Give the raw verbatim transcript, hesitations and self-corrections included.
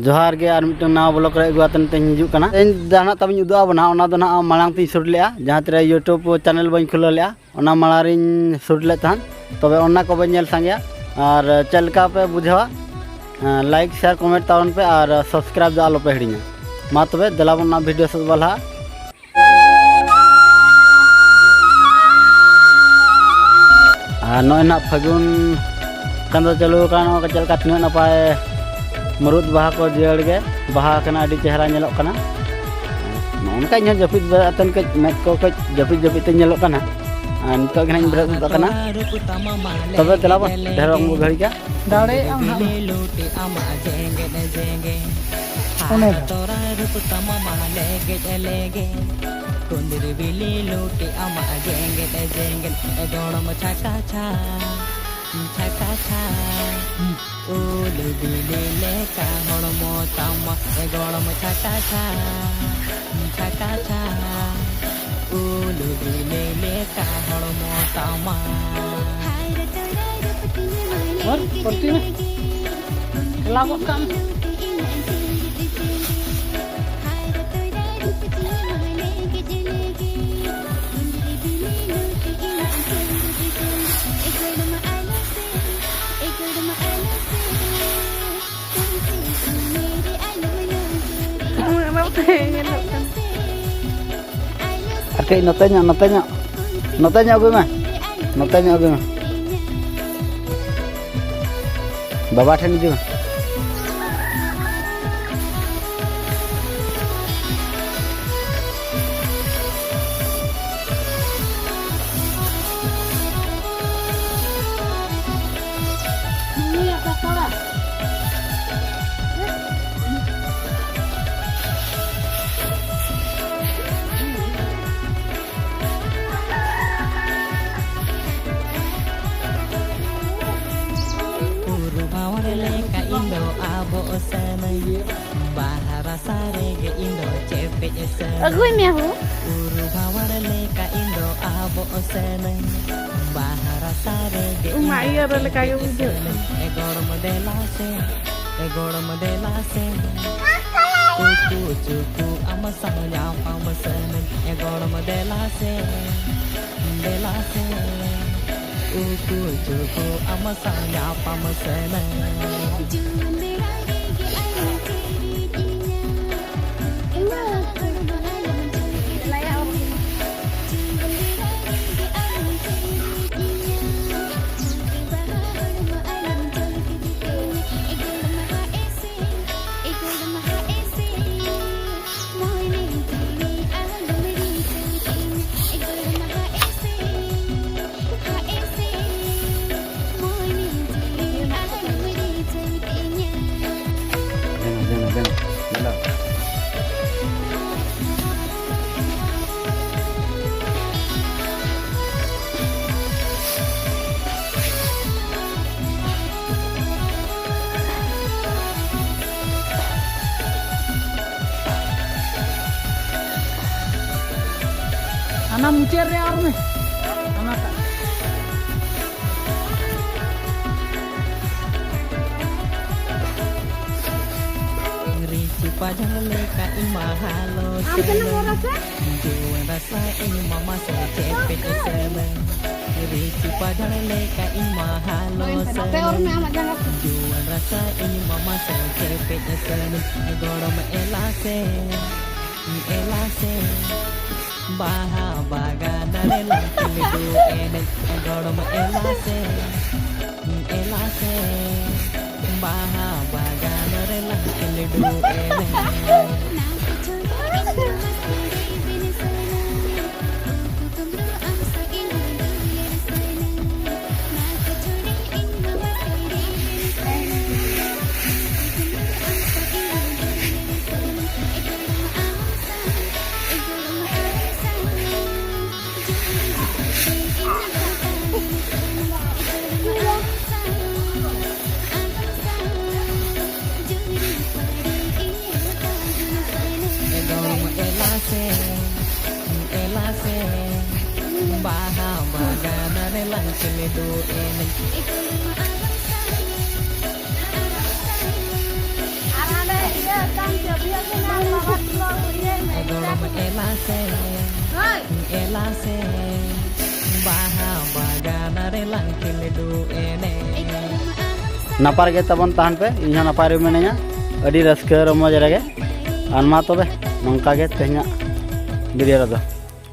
ᱡᱚᱦᱟᱨ ᱜᱮ, ᱟᱨ ᱢᱤᱫᱴᱟᱝ ᱱᱟᱣᱟ ᱵᱞᱚᱜ ᱨᱮ ᱟᱹᱜᱩ ᱟᱛᱮᱱ ᱛᱮᱧ ᱦᱤᱡᱩᱜ ᱠᱟᱱᱟ᱾ ᱛᱮᱦᱮᱧ ᱡᱟᱦᱟᱱᱟᱜ ᱛᱟᱵᱚᱧ ᱩᱫᱩᱜ ᱟᱵᱚᱱᱟ, ᱚᱱᱟ ᱫᱚ ᱱᱟᱦᱟᱜ ᱢᱟᱲᱟᱝ ᱛᱮᱧ ᱥᱩᱴ ᱞᱮᱜᱼᱟ, ᱡᱟᱦᱟᱸ ᱛᱤᱨᱮ YouTube ᱪᱮᱱᱮᱞ ᱵᱟᱹᱧ ᱠᱷᱩᱞᱟᱹᱣ ᱞᱮᱜᱼᱟ, ᱚᱱᱟ ᱢᱟᱲᱟᱝ ᱨᱤᱧ ᱥᱩᱴ ᱞᱮᱫ ᱛᱟᱦᱮᱸᱫ᱾ ᱛᱚᱵᱮ ᱚᱱᱟ ᱠᱚᱵᱮ ᱧᱮᱞ ᱥᱟᱸᱜᱮᱭᱟ, ᱟᱨ ᱪᱮᱫ ᱞᱮᱠᱟ ᱯᱮ ᱵᱩᱡᱷᱟᱹᱣᱟ, ᱞᱟᱭᱤᱠ, ᱥᱮᱭᱟᱨ, ᱠᱚᱢᱮᱱᱴ ᱛᱟᱵᱚᱱ ᱯᱮ, ᱟᱨ ᱥᱟᱵᱥᱠᱨᱟᱭᱤᱵ ᱫᱚ ᱟᱞᱚᱯᱮ ᱦᱤᱲᱤᱧᱟ᱾ ᱢᱟ ᱛᱚᱵᱮ ᱫᱮᱞᱟ ᱵᱚᱱ ᱚᱱᱟ ᱵᱷᱤᱰᱤᱭᱳ ᱥᱮᱫ ᱵᱚᱱ ᱞᱟᱦᱟᱜᱼᱟ᱾ ᱟᱨ ᱱᱚᱜᱼᱚᱭ ᱱᱟᱜ ᱯᱷᱟᱹᱜᱩᱱ ᱪᱟᱸᱫᱳ ᱪᱟᱹᱞᱩ ᱟᱠᱟᱱ, ᱱᱚᱜᱼᱚᱭ ᱪᱮᱫ ᱞᱮᱠᱟ ᱛᱤᱱᱟᱹᱜ ᱱᱟᱯᱟᱭ ᱢᱩᱨᱩᱫ ᱵᱟᱦᱟ ᱠᱚ ᱡᱤᱭᱟᱹᱲ ᱜᱮ ᱵᱟᱦᱟ ᱟᱠᱟᱱᱟ, ᱟᱹᱰᱤ ᱪᱮᱦᱨᱟ ᱧᱮᱞᱚᱜ ᱠᱟᱱᱟ᱾ ᱱᱚᱜᱼᱚ ᱱᱚᱝᱠᱟ ᱤᱧᱦᱚᱸ ᱡᱟᱹᱯᱤᱫ ᱵᱮᱲᱟ ᱛᱮᱱ ᱠᱟᱹᱡ ᱢᱮᱫ ᱠᱚ ᱠᱟᱹᱡ ᱡᱟᱹᱯᱤᱫ ᱡᱟᱹᱯᱤᱫ ᱛᱮ ᱧᱮᱞᱚᱜ ᱠᱟᱱᱟ᱾ ᱟᱨ ᱱᱤᱛᱚᱜ ᱜᱮ ᱱᱟᱜ ᱤᱧ ᱵᱮᱨᱮᱫ ᱜᱚᱫ ᱟᱠᱟᱱᱟ᱾ ᱛᱚᱵᱮ ᱫᱮᱞᱟ ᱵᱚᱱ ᱰᱷᱮᱨ ᱵᱟᱝ ᱵᱚ ᱜᱷᱟᱹᱲᱤᱡᱟ᱾ ᱫᱟᱲᱮᱭᱟᱜ ᱟᱢ ᱦᱟᱸᱜ᱾ ᱚᱱᱮ ᱫᱚ᱾ ᱠᱩᱸᱫᱽᱨᱤ ᱵᱤᱞᱤ ᱞᱩᱴᱤ ᱟᱢᱟᱜ ᱡᱮᱸᱜᱮᱫ ᱡᱮᱸᱜᱮᱫ, ᱜᱚᱲᱚᱢ ᱪᱷᱟᱠᱟ ᱪᱷᱟ, ᱪᱷᱟᱠᱟ ᱪᱷᱟ᱾ ᱩᱞ ᱵᱤᱞᱤ ᱞᱮᱠᱟ ᱦᱚᱲᱢᱚ ᱛᱟᱢᱟ, ᱜᱚᱲᱚᱢ ᱪᱷᱟᱠᱟ ᱪᱷᱟ, ᱪᱷᱟᱠᱟ ᱪᱷᱟ᱾ ᱩᱞ ᱵᱤᱞᱤ ᱞᱮᱠᱟ ᱦᱚᱲᱢᱚ ᱛᱟᱢᱟ᱾ ᱚᱨ, ᱯᱟᱹᱨᱛᱤ ᱢᱮ᱾ ᱠᱷᱮᱞᱟ ᱜᱚᱫ ᱠᱟᱜ ᱢᱮ᱾ ᱟᱨ ᱠᱟᱹᱡ ᱱᱚᱛᱮ ᱧᱚᱜ, ᱱᱚᱛᱮ ᱧᱚᱜ, ᱱᱚᱛᱮ ᱧᱚᱜ ᱟᱹᱜᱩᱭ ᱢᱮ, ᱱᱚᱛᱮ ᱧᱚᱜ ᱟᱹᱜᱩᱭ ᱢᱮ᱾ ᱵᱟᱵᱟ ᱴᱷᱮᱱ ᱤᱫᱤ ᱢᱮ᱾ ᱩᱨᱩ ᱵᱷᱟᱶᱟᱨ ᱞᱮᱠᱟ ᱤᱧ ᱫᱚ ᱟᱵᱚᱜ ᱥᱟᱹᱱᱟᱹᱧ, ᱵᱟᱦᱟ ᱨᱟᱥᱟ ᱨᱮᱜᱮ ᱤᱧ ᱫᱚ ᱪᱮᱯᱮᱡ ᱥᱟᱹᱱᱟᱹᱧ᱾ ᱟᱹᱜᱩᱭ ᱢᱮ ᱦᱳ᱾ ᱩᱨᱩ ᱵᱷᱟᱶᱟᱨ ᱞᱮᱠᱟ ᱤᱧ ᱫᱚ ᱟᱵᱚᱜ ᱥᱟᱹᱱᱟᱹᱧ, ᱵᱟᱦᱟ ᱨᱟᱥᱟ ᱨᱮᱜᱮ ᱩᱢᱟ ᱤᱧ ᱫᱚ ᱤᱭᱟᱹ ᱨᱮ ᱞᱮᱠᱟ ᱜᱮ ᱪᱮᱯᱮᱡ ᱵᱩᱡᱷᱟᱹᱜ ᱥᱟᱹᱱᱟᱹᱧ᱾ ᱠᱟᱱᱟ᱾ ᱮ ᱜᱚᱲᱚᱢ ᱫᱮᱞᱟ ᱥᱮ, ᱜᱚᱲᱚᱢ ᱫᱮᱞᱟ ᱥᱮ, ᱩᱠᱩ ᱪᱩᱠᱩ ᱟᱢ ᱥᱟᱶ ᱧᱟᱯᱟᱢ ᱥᱟᱱᱟᱧ᱾ ᱮ ᱜᱚᱲᱚᱢ ᱫᱮᱞᱟ ᱥᱮ, ᱫᱮᱞᱟ ᱥᱮ, ᱩᱠᱩ ᱪᱩᱠᱩ ᱟᱢ ᱥᱟᱶ ᱧᱟᱯᱟᱢ ᱥᱟᱱᱟᱧ᱾ ᱡᱩᱣᱟᱹᱱ ᱵᱮᱲᱟ ᱨᱮᱜᱮ ᱟᱭᱢᱟ ᱪᱮᱨᱮᱡ ᱤᱧᱟ᱾ ᱦᱟᱱᱟ ᱢᱩᱪᱟᱹᱫ ᱨᱮ ᱟᱨ ᱢᱮ᱾ ᱦᱟᱱᱟᱴᱟᱜ᱾ ᱨᱤᱧᱪᱤ ᱯᱟᱡᱷᱟᱲ ᱞᱮᱠᱟ ᱤᱧ ᱢᱟ ᱦᱟᱞᱚ ᱟᱢ ᱛᱤᱱᱟᱹᱜ ᱥᱟᱱᱟᱧ᱾ ᱢᱚᱨᱟ ᱥᱮ? ᱡᱩᱣᱟᱹᱱ ᱨᱟᱥᱟ ᱤᱧ ᱢᱟᱢᱟ ᱥᱮ ᱪᱮᱯᱮᱡ ᱥᱟᱱᱟᱧ᱾ ᱨᱤᱧᱪᱤ ᱯᱟᱡᱷᱟᱲ ᱞᱮᱠᱟ ᱤᱧ ᱢᱟ ᱦᱟᱞᱚ ᱱᱚᱜᱼᱚᱭ ᱱᱚᱛᱮ ᱚᱨ ᱢᱮ ᱥᱟᱱᱟᱧ᱾ ᱟᱢᱟᱜ ᱡᱟᱸᱜᱟ ᱠᱚ᱾ ᱡᱩᱣᱟᱹᱱ ᱨᱟᱥᱟ ᱤᱧ ᱢᱟᱢᱟ ᱥᱮ ᱪᱮᱯᱮᱡ ᱥᱟᱱᱟᱧ᱾ ᱜᱚᱲᱚᱢ ᱮᱞᱟ ᱥᱮ, ᱮᱞᱟ ᱥᱮ, ᱵᱟᱦᱟ ᱵᱟᱜᱟᱱ ᱨᱮ ᱞᱟᱝ ᱠᱷᱮᱞᱰᱩ ᱮᱱᱮᱡ᱾ ᱜᱚᱲᱚᱢ ᱮᱞᱟ ᱥᱮ, ᱮᱞᱟ ᱥᱮ, ᱵᱟᱦᱟ ᱵᱟᱜᱟᱱ ᱨᱮ ᱞᱟᱝ ᱠᱷᱮᱞᱰᱩ ᱮᱱᱮᱡ᱾ ᱮᱫᱚᱢ ᱮᱞᱟ ᱥᱮ, ᱮᱞᱟ ᱥᱮ, ᱵᱟᱦᱟ ᱵᱟᱜᱟᱱ ᱨᱮ ᱞᱟᱝ ᱠᱷᱮᱞᱰᱩ ᱮᱱᱮᱡ᱾ ᱱᱟᱯᱟᱭ ᱜᱮ ᱛᱟᱵᱚᱱ ᱛᱟᱦᱮᱱ ᱯᱮ, ᱤᱧ ᱦᱚᱸ ᱱᱟᱯᱟᱭ ᱨᱮ ᱢᱤᱱᱟᱹᱧᱟ, ᱟᱹᱰᱤ ᱨᱟᱹᱥᱠᱟᱹ ᱨᱚᱢᱚᱡᱽ ᱨᱮᱜᱮ᱾ ᱟᱨ ᱢᱟ ᱛᱚᱵᱮ ᱱᱚᱝᱠᱟ ᱜᱮ ᱛᱮᱦᱮᱧᱟᱜ video ᱨᱮᱫᱚ᱾